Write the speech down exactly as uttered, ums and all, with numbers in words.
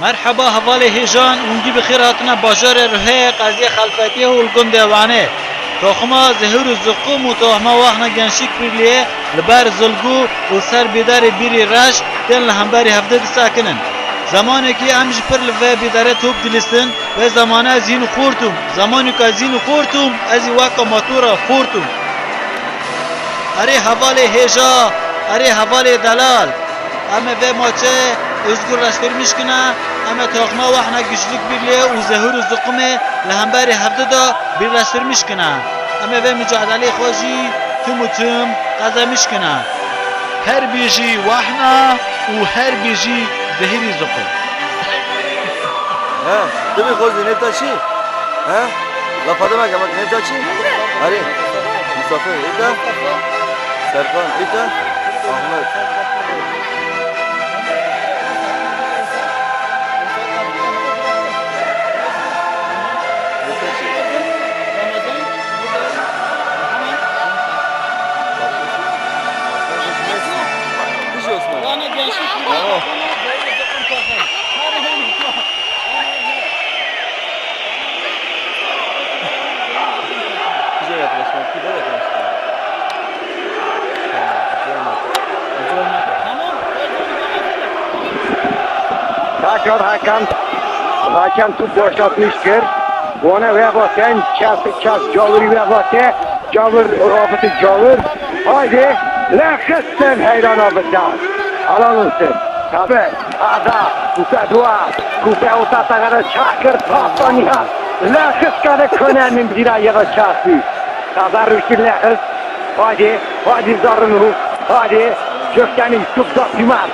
Merheba hevalê hêjan, hûn gî bi xêr hatine bajarê Rihê, qeziyê Xelfetiyê û li gundê Wanê. Toxima zehir û ziqûm û toxima wexna Gençlik Birliği li ber zilgû û ser bîdarê bîrî reş tên li hemberî hevdê disekinin. Zemanekî em ji pir li vê bîdarê top dilîstin, vê zemanê ez hîn xort im. Zemanî ku ez hîn xort im, ez ê weka matûra xort im. Erê hevalê hêja, erê hevalê delal. Em ê vê maçê Özgür reştirmiş kine, em ê toxma wahna Güçlük Birliği û zehir û ziqumê li hemberî hevdi de birleştirmiş kine. Em ê vê mücadelê xwe jî tim û tim qezemiş kine. Her bêjî wahna û her bêjî zehirî ziqum. He, tu bî xwezî nêta çi? He? La Fadime, gemek nêta çi? Erê. Misafir, êta? Serkan, êta? Ahmet. Tamam. Güzel yaklaşma, güzel yaklaşma. Tekrar hakem, hakem top boşaltmış kir. Wana ve baten, çarpı çarp, Cavir ve bate, Cavir, Rafet Cavir. Haydi, la kızsın heyran abıcan. Alan olsun. Tabi, ada, kupe dua, kupe uta tagara çakır, pasta niha. La kız kare könen min dira ya da çarpı. Tabi, rüştü la kız. Haydi, haydi zarın hu, haydi. Gökdeniz, çok da piman.